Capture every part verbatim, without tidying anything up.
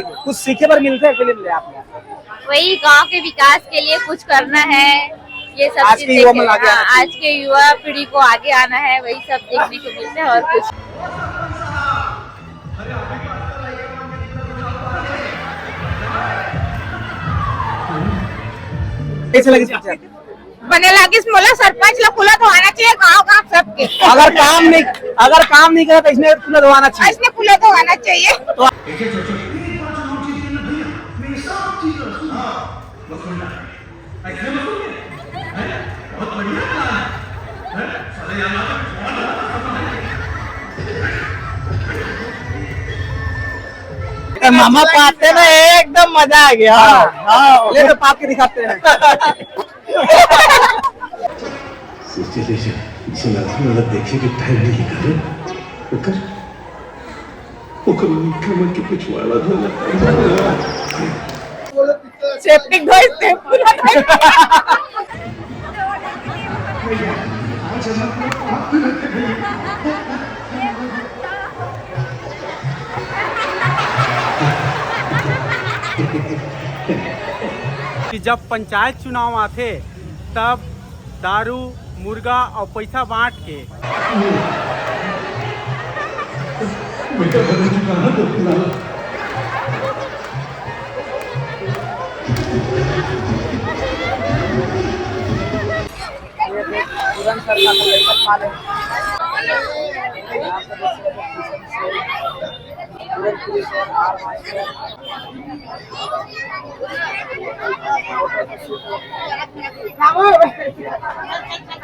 कुछ सीखे बर मिलथे फिल्म ले आप? वही गांव के विकास के लिए कुछ करना है, ये सब आज चीज के युवा देखे। मन आगे हाँ, आना चाहिए। आज के युवा पीढ़ी को आगे आना है, वही सब देखने को मिलता है और कुछ। कैसे लगी पिक्चर? बने लागिस मोला सरपंच ला कुला धोआना चाहिए गांव गांव सबके। अगर काम नहीं, अगर काम नहीं करे तो इसने कुला धोआना चाहिए। इसने कुला धोआना चाहिए। तो ए, मामा पाते ना, एकदम मजा आ गया। हाँ, हाँ, ले तो पाप के दिखाते हैं। ले जा, जनाजा वाला देखे के टाइम नहीं करे। ओकर, ओकर मीठा मन के पिछवाड़ा धो जा। सेप्टिक धोइस ते पूरा। कि जब पंचायत चुनाव आथे, तब दारू, मुर्गा और पैसा बांट के।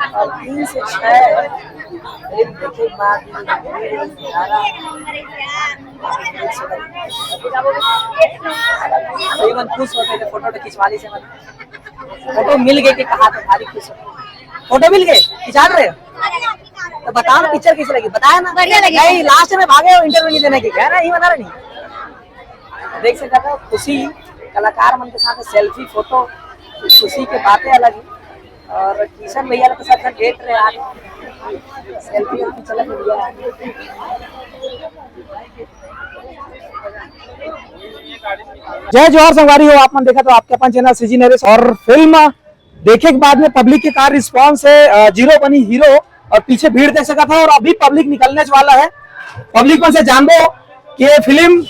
और तीन से छह रील देखे के बाद में भीड़ ग्यारह। करीबन खुश होते थे, फोटो तो खिंचवा ली से, मतलब फोटो मिल गए कि कहा तो भारी खुश हो। फोटो मिल गए, खिंचा रहे हो? तो बताओ ना, पिक्चर कैसी लगी, बताया ना? बढ़िया लगी। नहीं, लास्ट में भागे हो इंटरव्यू नहीं देने के, कह रहे नहीं बता रहे नहीं। देख सकता था खुशी, कलाकार मन के साथ सेल्फी फोटो, खुशी के बातें अलग है। और किशन भैया तो सब भेंट रहे आज, सेल्फी वेल्फी चलत है भैया। जय जोहार संगवारी हो, आप मन देखत हो आपके अपन चैनल सीजी नरेश। और फिल्म देखे के बाद में पब्लिक के का रिस्पांस है, अ, जीरो बनी हीरो और पीछे भीड़ देख सकत हो और अभी पब्लिक निकलने वाला है। पब्लिक मन से जानबो कि ये फिल्म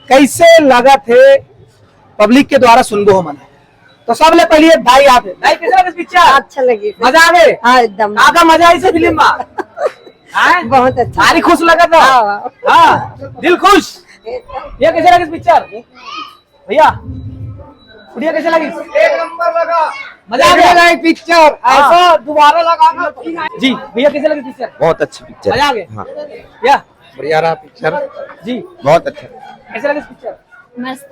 कैसे लगत है, पब्लिक के द्वारा सुनबो हमन। तो सबले पहले ये भाई आत हे। भाई, कैसे लगिस पिक्चर? अच्छा लगी। मजा आवे? हाँ, एकदम। का का मजा आइस फिल्म में? हैं? बहुत अच्छा। भारी खुश लगत हो? हाँ, हाँ। हाँ, दिल खुश। ये कैसे लगिस पिक्चर? भैया, बढ़िया, कैसे लगिस? एक नंबर लगा। मजा आ गया? लगा एक पिक्चर, हाँ। ऐसा दोबारा लगाना। जी भैया, कैसे लगिस पिक्चर? बहुत अच्छी पिक्चर। मजा आ गया? हाँ। भैया। बढ़िया रहा पिक्चर। जी। बहुत अच्छा। कैसे लगिस पिक्चर? मस्त।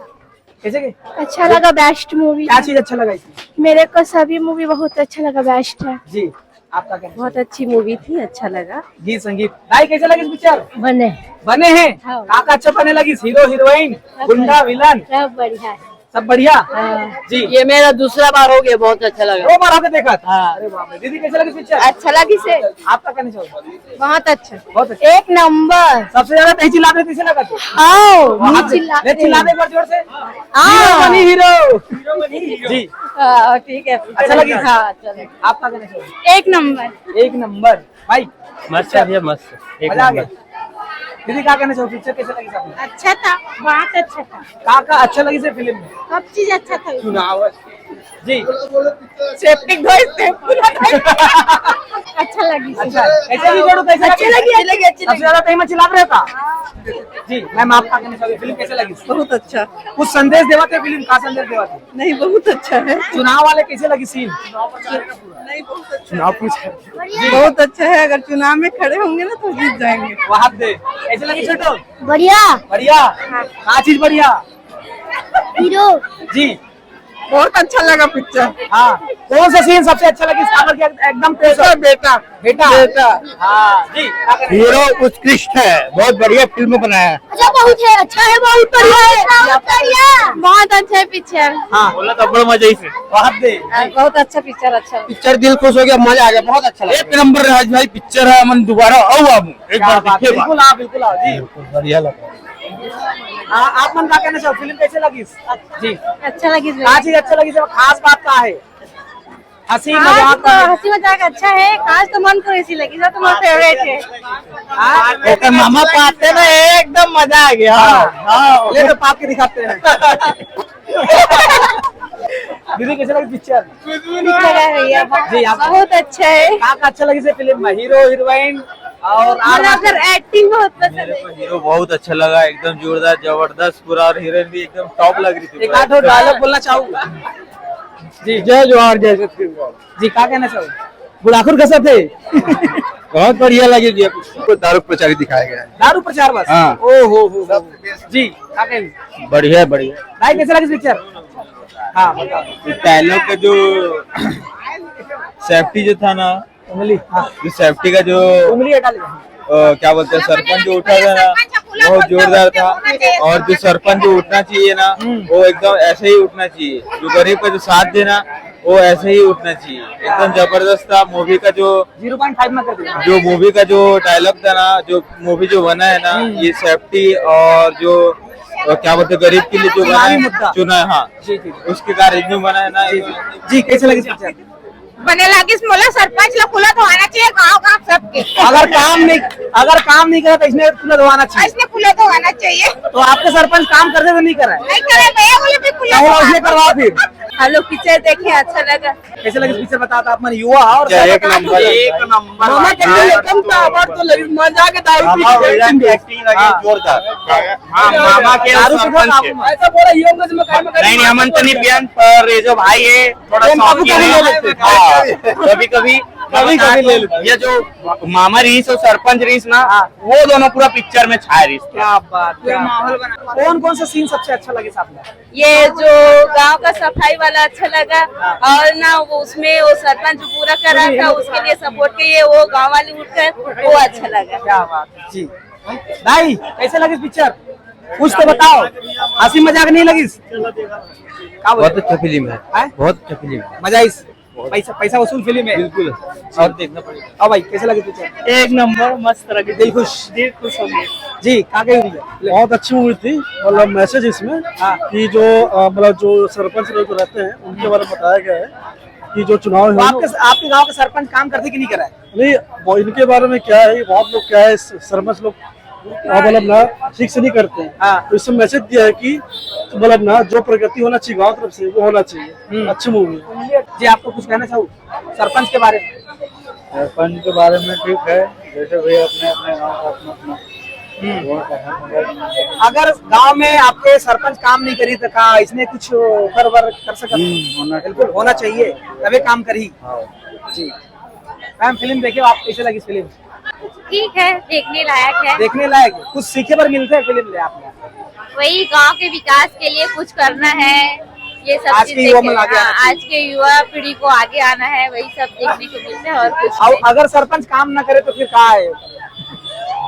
कैसे के? अच्छा लगा, बेस्ट मूवी। क्या चीज अच्छा लगा इसमें? मेरे को सभी मूवी बहुत अच्छा लगा, बेस्ट है। जी, आपका क्या? बहुत अच्छी मूवी थी, अच्छा लगा। गीत संगीत। भाई, कैसे लगिस पिक्चर? बने। बने हैं? हाँ। का का अच्छा बने लगिस? हीरो हीरोइन, सब गुंडा, बढ़िया। विलन? सब बढ़िया है। सब बढ़िया? हाँ। जी। ये मेरा दूसरा बार हो गया, बहुत अच्छा लगा। दो बार आपने देखा था? हाँ। अरे बाप रे। दीदी, कैसे लगिस पिक्चर? अच्छा लगिस। आपका कहना चाहोगे? बहुत अच्छा। बहुत अच्छा। एक नंबर। सबसे ज्यादा तेज चिल्ला रहे, कैसे लगा था? हाँ, वहाँ नहीं पे चिल्ला नहीं चिल्ला रहे। दे एक बार जोर से। हाँ। हीरो बनी हीरो। जी। हाँ, ठीक है। अच्छा लगी? हाँ, अच्छा लगा। आपका कहना चाहोगे? एक नंबर। एक नंबर। भाई, मस्त है भैया, मस्त। एक मजा आ नंबर। गया। दीदी, क्या कहना चाहोगे? पिक्चर कैसे लगी आपको? अच्छा था, बहुत अच्छा था। का का अच्छा लगी से फिल्म में? सब चीज अच्छा था। चुनाव। जी। सेप्टिक धोइस ते पूरा। अच्छा लगी। अच्छा, कैसे लगी जोड़ू, कैसे अच्छी लगी? लगी, अच्छी लगी, अच्छी सबसे लगी। ज्यादा टाइम चिल्ला रहे था। जी, मैम, आप क्या कहना चाहोगे? फिल्म कैसे लगी? बहुत अच्छा। कुछ संदेश देवा थे फिल्म का, संदेश देवा थे? नहीं, बहुत अच्छा है। चुनाव वाले कैसे लगी सीन? नहीं, बहुत अच्छा। चुनाव पूछ। बहुत अच्छा है, अगर चुनाव में खड़े होंगे ना तो जीत जाएंगे। वहां दे। कैसे लगी छोटू? बढ़िया। बढ़िया। हाँ। का चीज बढ़िया? हीरो। जी। बहुत अच्छा लगा पिक्चर। हाँ। कौन सा सीन सबसे अच्छा लगी? सागर के एकदम बेटा, बेटा। बेटा। बेटा। हाँ जी। हीरो उत्कृष्ट है, बहुत बढ़िया फिल्म बनाया है। अच्छा, बहुत है, अच्छा है, बहुत बढ़िया है। बहुत बढ़िया। बहुत अच्छा है पिक्चर। हाँ। बोला तो बड़ा मजा ही से। बहुत दे। हाँ, बहुत अच्छा पिक्चर, अच्छा। पिक्चर दिल खुश हो गया, मजा आ गया, बहुत अच्छा लगा। एक नंबर राज भाई पिक्चर है, मन दोबारा आओ आप एक क्या बार बात, देखिए। बिल्कुल आओ, बिल्कुल आओ जी। बिल्कुल बढ़िया लगा। आ, आप मन का कहना चाहो, फिल्म कैसे लगिस? जी। अच्छा लगिस भैया। का चीज अच्छा लगिस, खास बात का है? हंसी खास मजाक तो, हंसी मजाक अच्छा है, खास तो मन को ऐसी लगी, वो तो मोर फेवरेट है। हाँ? ओकर मामा पाते ना, एकदम मजा आ गया। हाँ, हाँ। ले तो पाप के दिखाते हैं। दीदी, कैसे लगी पिक्चर? ठीक लगा भैया। जी, आप बहुत अच्छा है। का, का अच्छा लगी से फिल्म में? हीरो, हीरोइन और, और मतलब, अगर एक्टिंग बहुत पसंद मेरे है। को हीरो बहुत अच्छा लगा, एकदम जोरदार, जबरदस्त पूरा, और हीरोइन भी एकदम टॉप लग रही थी एक भाई। आध डायलॉग बोलना चाहूंगा। जी। जय जोहार, जय छत्तीसगढ़। जी, का कहना चाहूंगा? गुड़ाखुर का सब है। बहुत बढ़िया लगे जी। आपको दारू प्रचार ही दिखाया गया है। दारू प्रचार बस? हाँ। ओ हो हो हो। जी, का कहेंगे? बढ़िया, बढ़िया। भाई, कैसे लगे पिक्चर? हाँ, बताओ। पहले का जो सेफ्टी जो था ना, उंगली, हाँ। जो सेफ्टी का जो, उंगली हटा ले। अ, क्या बोलते हैं, सरपंच जो उठा था ना, बहुत जोरदार था। और जो सरपंच जो उठना चाहिए ना, हम्म। वो एकदम ऐसे ही उठना चाहिए। जो गरीब का जो साथ देना, वो ऐसे ही उठना चाहिए। एकदम जबरदस्त था। मूवी का जो जीरो पॉइंट फाइव में कर दिया। जो मूवी का जो डायलॉग था ना, जो मूवी जो बना है ना, हम्म। ये सेफ्टी और जो, अ, क्या बोलते हैं, गरीब के लिए जो बना चुनावी है, मुद्दा। चुना है, हाँ। जी, जी। उसके कारण जो बना है ना, जी, जी। जी, कैसे लगी पिक्चर? बने लागिस मोला, सरपंच ला कुला धोवाना चाहिए गांव गांव सबके। अगर काम नहीं, अगर काम नहीं करे तो इसने कुला धोवाना चाहिए। इसने कुला धोवाना चाहिए। तो आपके सरपंच काम करते तो नहीं कर रहे? नहीं करे भैया, बोले भी कुला तो वो धोवाना। इसने करवा फिर। हम लोग पिक्चर देखे, अच्छा लगा। कैसे लगे पिक्चर, बता, आप मन युवा और क्या, एक नंबर, एक नंबर। मामा के लिए एकदम तो आवाज तो लगी, मजा के दारू पी मामा के भैया एकदम। Acting लगी हाँ। जोरदार। हाँ, मामा के और दारू पीना सरपंच के। काबू में। ऐसा बोला, ये होगा, इसमें काबू में। नहीं, नहीं, हमन तो नहीं पियन, पर ये जो भाई है, थोड़ा हम काबू शौकीन कभी है। ले लेते हैं। हाँ, कभी-कभी, कभी-कभी ले लेते हैं। ये जो मामा रहीस और सरपंच रहीस ना, हाँ। वो दोनों पूरा पिक्चर में छाए रहीस। क्या बात, पूरा क्या माहौल बना। कौन कौन सा सीन सबसे अच्छा लगे साहब ने? ये जो गांव का सफाई वाला अच्छा लगा, हाँ। और ना वो उसमें वो सरपंच जो पूरा कर रहा था, उसके लिए सपोर्ट के लिए वो गांव वाले उठकर, वो अच्छा लगा। क्या बात है। जी। भाई, कैसे लगिस पिक्चर? कुछ तो बताओ, हंसी मजाक नहीं लगिस? का बोले? बहुत अच्छा फिल्म है। हैं? बहुत अच्छा फिल्म है। मजा आइस? पैसा, पैसा वसूल फिल्म है। बिल्कुल। और देखना पड़ेगा। हाँ भाई, कैसे लगिस पिक्चर? एक नंबर, मस्त लगिस। दिल खुश। दिल खुश हो गया। जी, का कही भैया? बहुत अच्छी मूवी थी, मतलब मैसेज इसमें हाँ। कि जो, अ, मतलब जो सरपंच लोग रहते हैं, उनके बारे में बताया गया है कि जो चुनाव तो है आपके, आपके गांव के सरपंच काम करते कि नहीं करा है? नहीं, वो इनके बारे में क्या है, बहुत लोग क्या है, स-, सरपंच लोग, आ, मतलब ना, ठीक से नहीं करते हैं। हाँ। तो इसमें मैसेज दिया है कि मतलब ना, जो प्रगति होना चाहिए गांव तरफ से, वो होना चाहिए। हम्म। अच्छी मूवी है। जी, आपको कुछ कहना चाहूँ सरपंच के बारे में? सरपंच के बारे में ठीक है, जैसे भी अपने, अपने गांव का अपना, अपना हम्म। वो है, मगर अगर गांव में आपके सरपंच काम नहीं करी तो का इसने कुछ ओकर बर कर सकत? हम्म, होना बिल्कुल चाहिए। होना चाहिए, तबे काम करी। हाँ। जी। मैम, फिल्म देखे हो आप, कैसे लगी फिल्म? ठीक है, देखने लायक है। देखने लायक, कुछ सीखे बर मिलते हैं फिल्म ले आपने? वही गांव के विकास के लिए कुछ करना है, ये सब आज चीज के युवा देखे। मन आगे हाँ, आना चाहिए। आज के युवा पीढ़ी को आगे आना है, वही सब देखने को मिलता है और कुछ और नहीं। अगर सरपंच काम ना करे तो फिर का है?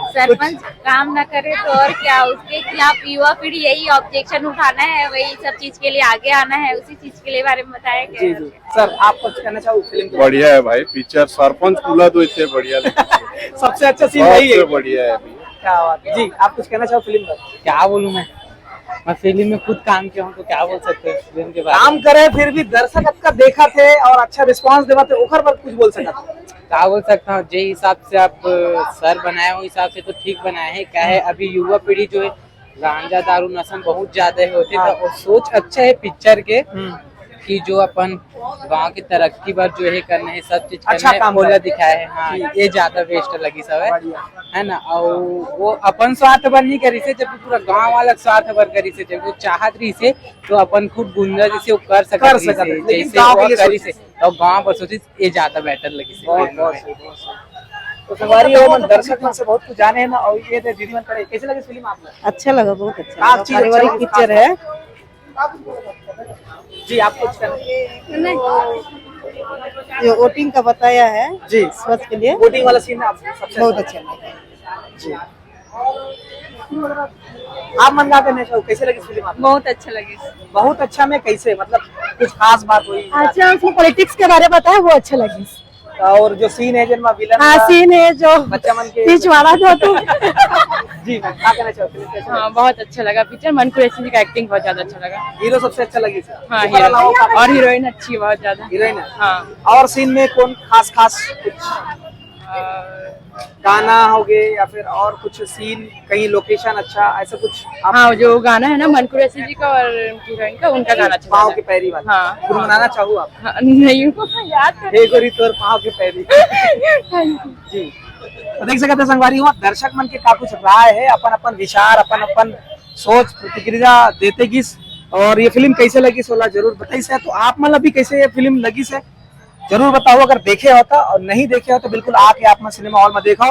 सरपंच कुछ काम ना करे तो और क्या, उसके खिलाफ युवा पीढ़ी यही ऑब्जेक्शन उठाना है, वही सब चीज के लिए आगे आना है, उसी चीज के लिए बारे में बताया गया जी, है। जी। सर, आप कुछ कहना चाहो फिल्म के बारे में? बढ़िया है भाई, पिक्चर सरपंच कुला तो इससे बढ़िया लगा। सबसे अच्छा सीन वही है। सबसे बढ़िया है भैया। क्या बात है। जी, आप कुछ कहना चाहो फिल्म पर? क्या बोलूं मैं, मैं फिल्म में खुद काम किया हूँ, तो क्या बोल सकते हैं फिल्म के बारे में? काम करे, फिर भी दर्शक आपका देखा थे और अच्छा रिस्पांस देवा थे, ओकर पर कुछ बोल सकत? क्या बोल सकता हूँ, जे हिसाब से आप, अ, सर बनाए हो, हिसाब से तो ठीक बनाए हैं। क्या है, हम्म। अभी युवा पीढ़ी जो है, गांजा दारू नशा में बहुत ज्यादा होथे, हाँ। तो वो सोच अच्छा है पिक्चर के हम्म। कि जो अपन गांव की तरक्की बर जो है करना है, सब चीज अच्छा करना है, काम ओला करना। दिखाए है। हाँ, ठीक। ये ज्यादा बेस्ट लगी सब है, बढ़िया। है ना? और वो अपन स्वार्थ बर नहीं करी से, जब पूरा गांव वाला स्वार्थ बर करी से, जब वो चाहत रही से तो अपन खुद गुंजा जैसे वो कर सकत कर रही सकत से, है, लेकिन जैसे गांव वो के लिए करी सोची से, तो गांव पर सोची ये ज्यादा बेटर लगी से बहुत, फिल्म बहुत में। सही, बहुत सही। तो संगवारी हो, मन दर्शक मन से बहुत कुछ जाने हैं ना, और ये थे दीदी मन खड़े, कैसे लगे फिल्म आप लोग? अच्छा लगा, बहुत अच्छा आप लगा, चीज अच्छा पारिवारिक लगा? पिक्चर है। जी, आप कुछ कहना? नहीं, ये वोटिंग का बताया है जी। स्वच्छ के लिए। वोटिंग वाला सीन आप सबसे बहुत अच्छा अच्छा लगा। जी। आप मन का कहना चाहो, कैसे लगी फिल्म आपको? बहुत अच्छा लगे। बहुत अच्छा में कैसे, मतलब कुछ खास बात हुई? अच्छा, उसमें पॉलिटिक्स के बारे में बताया, वो अच्छा लगे। और जो सीन है जिनमें विलन हाँ, का सीन है जो बच्चा मन के पिछवाड़ा दो तू। जी मैम, क्या कहना चाहोगे? फिल्म कैसे हाँ, लगी? बहुत अच्छा लगा पिक्चर। मन कुरैशी जी का एक्टिंग बहुत ज्यादा अच्छा लगा। हीरो सबसे अच्छा लगी सर? हाँ, ऊपर हीरो। वाला वो काफी और हीरोइन अच्छी है बहुत ज्यादा। हीरोइन है? हाँ। और सीन में कौन खास खास कुछ और गाना हो गए या फिर और कुछ सीन, कहीं लोकेशन अच्छा, ऐसा कुछ आप हाँ, जो गाना है ना मन कुरैशी जी का और हीरोइन का, उनका गाना अच्छा पाँव लगा। के पैरी वाला हाँ। गुनगुनाना चाहूँ आप? हाँ, नहीं याद कर हे गोरी तोर पाँव के पैरी। जी। तो देख सकत हे संगवारी हो, दर्शक मन के का कुछ राय है, अपन अपन विचार, अपन अपन सोच प्रतिक्रिया देते गिस। और ये फिल्म कैसे लगिस ओला जरूर बताइस हे। तो आप मन ला भी कैसे ये फिल्म लगिस हे जरूर बताओ। अगर देखे हो तो, और नहीं देखे हो तो बिल्कुल आके आप मन सिनेमा हॉल में देखो।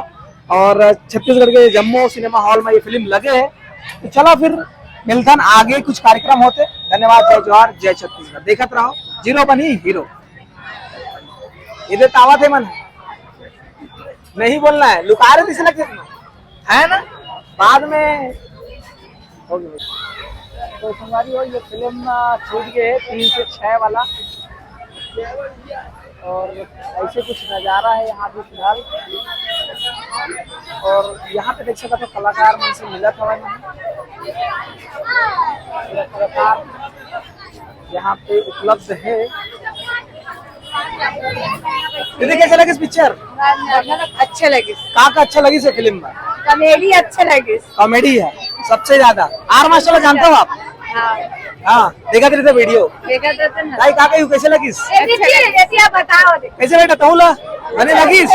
और छत्तीसगढ़ के जम्मो सिनेमा हॉल में ये फिल्म लगे है। तो चलो फिर मिलथन आगे कुछ कार्यक्रम होते। धन्यवाद, जय जोहार, जय छत्तीसगढ़। देखत रहो जीरो बनी हीरो। ये दे तावत है मन, नहीं बोलना है, लुका रहे थे इसलिए, है ना, बाद में। तो संगवारी हो, ये फिल्म छूट गए है तीन से छह वाला, और ऐसे कुछ नज़ारा है यहाँ भी फिलहाल। और यहाँ पे देख सकते हो कलाकार मन से मिलत हवय, कलाकार यहाँ पे उपलब्ध है। दीदी, कैसे लगिस पिक्चर? अच्छा लगिस। का का अच्छा लगिस हे फिल्म में? कॉमेडी अच्छा लगिस। कॉमेडी है सबसे ज्यादा। आर मास्टर ला जानते हो आप? हाँ। हाँ, देखा तेरे तो वीडियो। देखा तो था ना। भाई, का कहियो, कैसे लगिस? अच्छा लगिस। कैसे बेटा, तहूँ ला बने लगिस?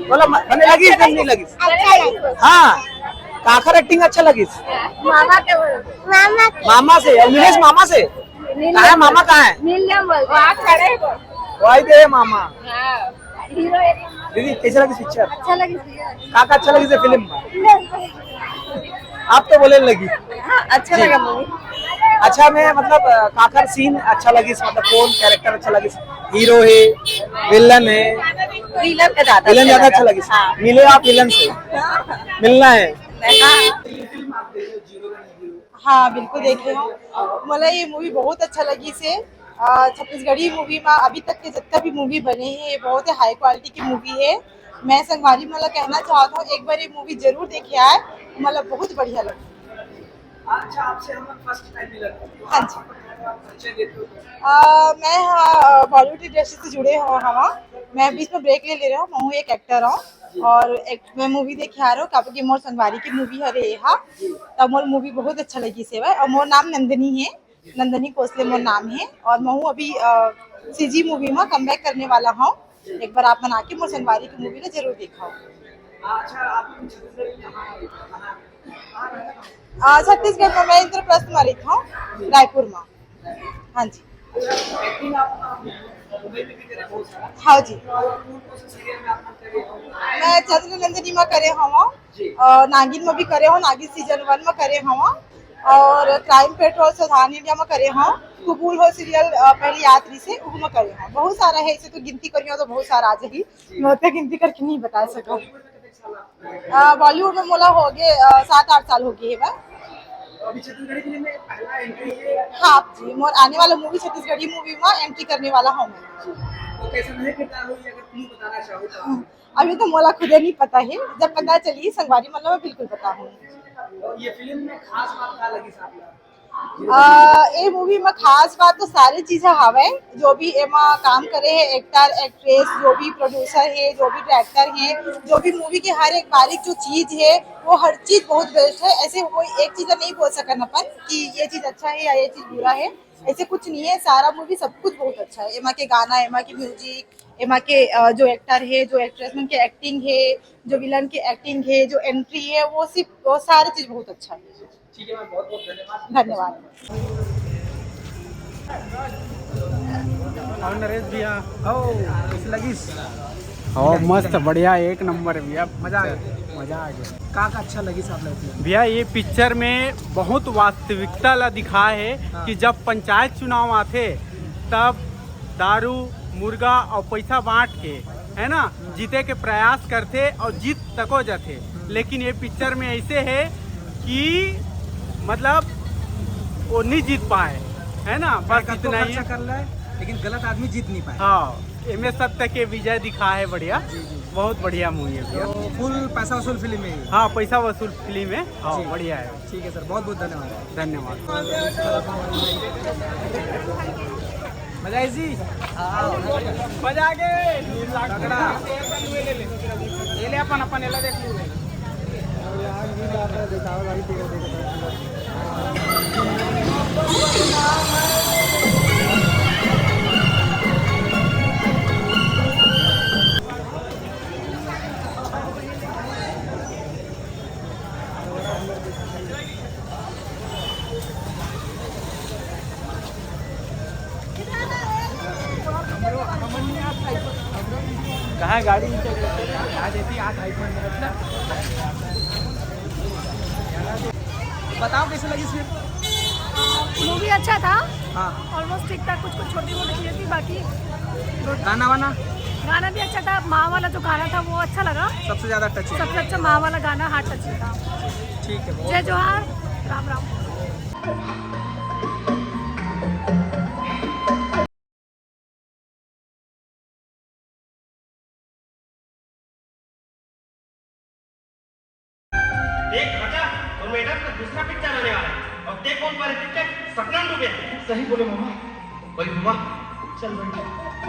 बोला, बने लगिस कि नहीं लगिस? अच्छा लगिस। हाँ, काखर एक्टिंग अच्छा लगिस? मामा के बोल। मामा के। मामा से, और मिलेश मामा से? मिल कहाँ है मामा, कहाँ है? मिल ले बोल। वहाँ खड़े हो। वही दे मामा। हाँ। हीरो है। दीदी, कैसे लगिस पिक्चर? अच्छा लगिस भैया। का का अच्छा लगिस फिल्म में? आप तो बोले लगी। हाँ, अच्छा जी। लगा मूवी। अच्छा, मैं मतलब अ, काखर सीन अच्छा लगिस, मतलब कौन कैरेक्टर अच्छा लगिस? हीरो है, विलन है? विलन का ज्यादा विलन अच्छा ज्यादा लगा। अच्छा लगिस। हाँ। मिले आप विलन से? हाँ। मिलना है। हाँ। हाँ, बिल्कुल देखे हव। मोला ये मूवी बहुत अच्छा लगिस हे। अ, छत्तीसगढ़ी मूवी में अभी तक के जितना भी मूवी बने हे, ये बहुत ही हाई क्वालिटी की मूवी हे। मैं संगवारी मन ला कहना चाहत हव, एक बार ये मूवी जरूर देखे आए, मतलब बहुत बढ़िया लगे। अच्छा, आपसे हम फर्स्ट टाइम मिलत हन, तो हाँ जी। आप अपन परिचय देते हो तो? अ, मैं, हाँ, बॉलीवुड इंडस्ट्री से जुड़े हव, हवा। मैं बीच में ब्रेक ले ले रहे हव, मैं हूँ एक एक्टर हव और एक, मैं मूवी देखे आ रहे हव, काबर कि मोर संगवारी की मूवी हरे ये हा, त मोर मूवी बहुत अच्छा लगिस हे और मोर नाम नंदिनी हे। नंदिनी कोसले मोर नाम हे और महू अभी, अ, सीजी मूवी में कमबैक करने वाला हूँ। एक बार आप मन आके मोर संगवारी की मूवी ला जरूर देखव। अच्छा, आप छत्तीसगढ़ में कहाँ, कहाँ, कहाँ रहते हो? अ, छत्तीसगढ़ में मैं इंद्रप्रस्थ में रहता हूँ, रायपुर में। हाँ जी। तो एक्टिंग आप, आप मुंबई में भी करे बहुत सारा। हाँ जी। और कौन कौन से सीरियल में आप लोग करे हो? मैं चंद्र नंदिनी में करे हूँ, जी। और नागिन में भी करे हूँ, नागिन सीजन वन में करे हूँ, और क्राइम पेट्रोल सावधान इंडिया में करे हूँ, कबूल हो सीरियल, अ, पहली यात्री से, उहू में करे हूँ। बहुत सारा है, इसे तो गिनती करियो तो बहुत सारा आ जाही, मैं उतने गिनती करके नहीं बता सकूँ। बॉलीवुड में कितने साल आप? अ, बॉलीवुड में मोला हो गए, अ, सात आठ साल हो गए है बस। तो अभी छत्तीसगढ़ी फिल्म में पहला एंट्री है? हाँ जी, मोर आने वाला मूवी छत्तीसगढ़ी मूवी में एंट्री करने वाला हूँ मैं। तो कैसा नया किरदार होही, अगर तुम बताना चाहो तो? अभी तो मोला खुदे नहीं पता है, जब पता चली संगवारी मन ला मैं बिल्कुल बताहूँ। और ये फिल्म में खास बात का लगी साहब? अ, ए मूवी में खास बात तो सारी चीजें हवे, जो भी एमा काम करे है, एक्टर, एक्ट्रेस, जो भी प्रोड्यूसर है, जो भी डायरेक्टर है, जो भी मूवी की हर एक बारीक जो चीज है, वो हर चीज बहुत बेस्ट है। ऐसे कोई एक चीज नहीं बोल सकन अपन कि ये चीज अच्छा है या ये चीज बुरा है। ऐसे कुछ नहीं है, सारा मूवी सब कुछ बहुत अच्छा है। एमा के गाना, एमा के म्यूजिक, एमा के, अ, जो एक्टर है, जो एक्ट्रेस मन के एक्टिंग है, जो विलन के एक्टिंग है, जो एंट्री है, वो सिर्फ, वो सारी चीज बहुत अच्छा है। ठीक है मैम, बहुत बहुत धन्यवाद। धन्यवाद। और नरेश भैया, ओ, कैसे लगिस? ओ, मस्त, बढ़िया, एक नंबर भैया। मजा आ गया। मजा आ गया। का का अच्छा लगिस आप लोग? भैया, ये पिक्चर में बहुत वास्तविकता ला दिखाए है हाँ। कि जब पंचायत चुनाव आथे, तब दारू, मुर्गा और पैसा बांट के, है ना, जीते के प्रयास करथे और जीत तको जाथे। लेकिन ये पिक्चर में ऐसे है कि मतलब वो नहीं जीत पाए, है ना, बस इतना ही। खर्चा कर ले, लेकिन गलत आदमी जीत नहीं पाए। हाँ, एमे सत्य के विजय दिखा है, बढ़िया। जी, जी। बहुत बढ़िया मूवी है भैया। तो फुल पैसा वसूल फिल्म है ये? हाँ, पैसा वसूल फिल्म है। हाँ, जी। बढ़िया है। ठीक है सर, बहुत बहुत धन्यवाद। धन्यवाद। मजा आई जी? मजा आ गए। तगड़ा। ये ले अपन, अपन ये ला देख लो। कहाँ गाड़ी नीचे आ जाती, आ भाई। बताओ कैसे लगी फिर? मूवी अच्छा था। हाँ। ऑलमोस्ट ठीक ठाक, कुछ कुछ छोटी मोटी चीजें थी, बाकी गाना वाना? गाना भी अच्छा था। माँ वाला जो गाना था वो अच्छा लगा। सबसे ज्यादा टचिंग। सबसे अच्छा माँ वाला गाना, हार्ट टचिंग था। ठीक है, बहुत जय जोहार, राम राम। देख राजा, और मैडम का दूसरा पिक्चर आने वाला है। और देख कौन पर पिक्चर, सपना डूबे। सही बोले मामा। भाई मामा, चल भाई।